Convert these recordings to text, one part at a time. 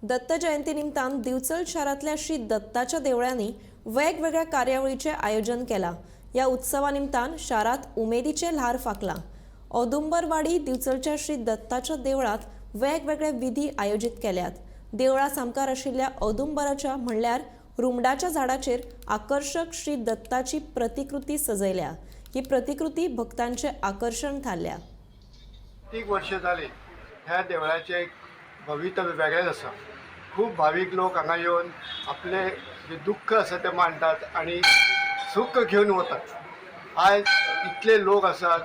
दत्त जयंती निमतान दिवचल शारांतल्या श्री दत्ताच्या देवळांनी वेगवेगळ्या कार्यावळीचें आयोजन केलां. ह्या उत्सवा निमतान शारांत उमेदीचें ल्हार फांकलां. औदुंबरवाडी दिवचलच्या श्री दत्ताच्या देवळांत वेगवेगळे विधी आयोजीत केल्यात. देवळा सामकार आशिल्ल्या औदुंबराच्या म्हणल्यार रुमडाच्या झाडाचेर आकर्शक श्री दत्ताची प्रतिकृती सजयल्या. ही प्रतिकृती भक्तांचें आकर्शण थारल्या. 30 वर्षां जालीं ह्या देवळाचें एक भवितव्य वेगळेंच आसा. खूब भावीक लोक हांगा येवन आपलें जें दुख्ख आसा तें मांडटात आनी सूख घेवन वतात. आयज इतले लोक आसात,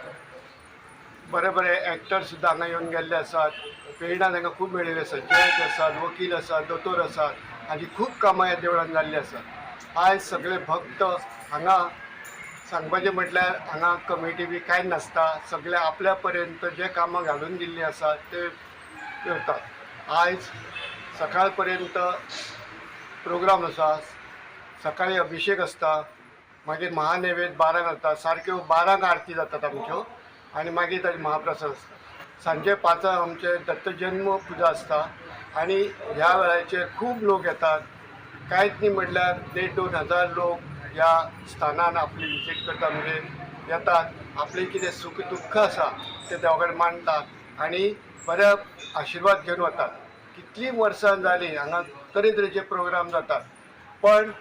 बरे बरे एक्टर सुद्दां हांगा येवन गेल्ले आसात. प्रेरणा तांकां खूब मेळिल्ली आसा. जज आसात, वकील आसात, दोतोर आसात आनी खूब कामां ह्या देवळान जाल्लीं आसात. आयज सगळे भक्त हांगा, सांगपाचें म्हटल्यार हांगा कमिटी बी कांय नासता. सगळे आपल्या पर्यंत जे कामां घालून दिल्लीं आसात ते करतात. आयज सकाळ पर्यंत प्रोग्राम आसा. सकाळी अभिशेक आसता, मागीर महानैवेद्य 12क जाता. सारक्यो 12क आरती जातात आमच्यो आनी मागीर ताजें महाप्रसाद आसता. सांजे 5क आमचें दत्तजन्म पुजा आसता आनी ह्या वेळाचेर खूब लोक येतात. कांयच न्ही म्हटल्यार 1500-2000 लोक ह्या स्थानान आपली विजीट करता, म्हणजे येतात, आपलें कितें सूख दुख्ख आसा तें देवा कडेन मांडटात आनी बऱ्या आशिर्वाद घेवन वतात. कितलीं वर्सां जालीं हांगा तरेतरेचे प्रोग्राम जातात, पण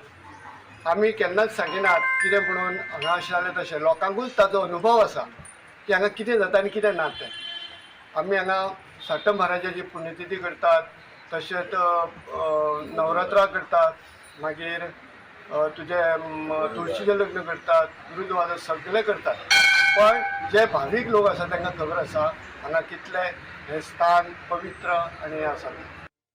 आमी केन्नाच सांगिनात कितें म्हणून हांगा अशें जालें तशें. लोकांकूच ताजो अनुभव आसा की हांगा कितें जाता आनी कितें ना तें. आमी हांगा साटम महाराजाची पुण्यतिथी करतात, तशेंच नवरात्रां करतात, मागीर तुजें तुळशीचें लग्न करतात, गुरुद्वार सगळें करतात. पण जे भावीक लोक आसा तांकां खबर आसा हांगा कितलें हें स्थान पवित्र आनी हें आसा तें.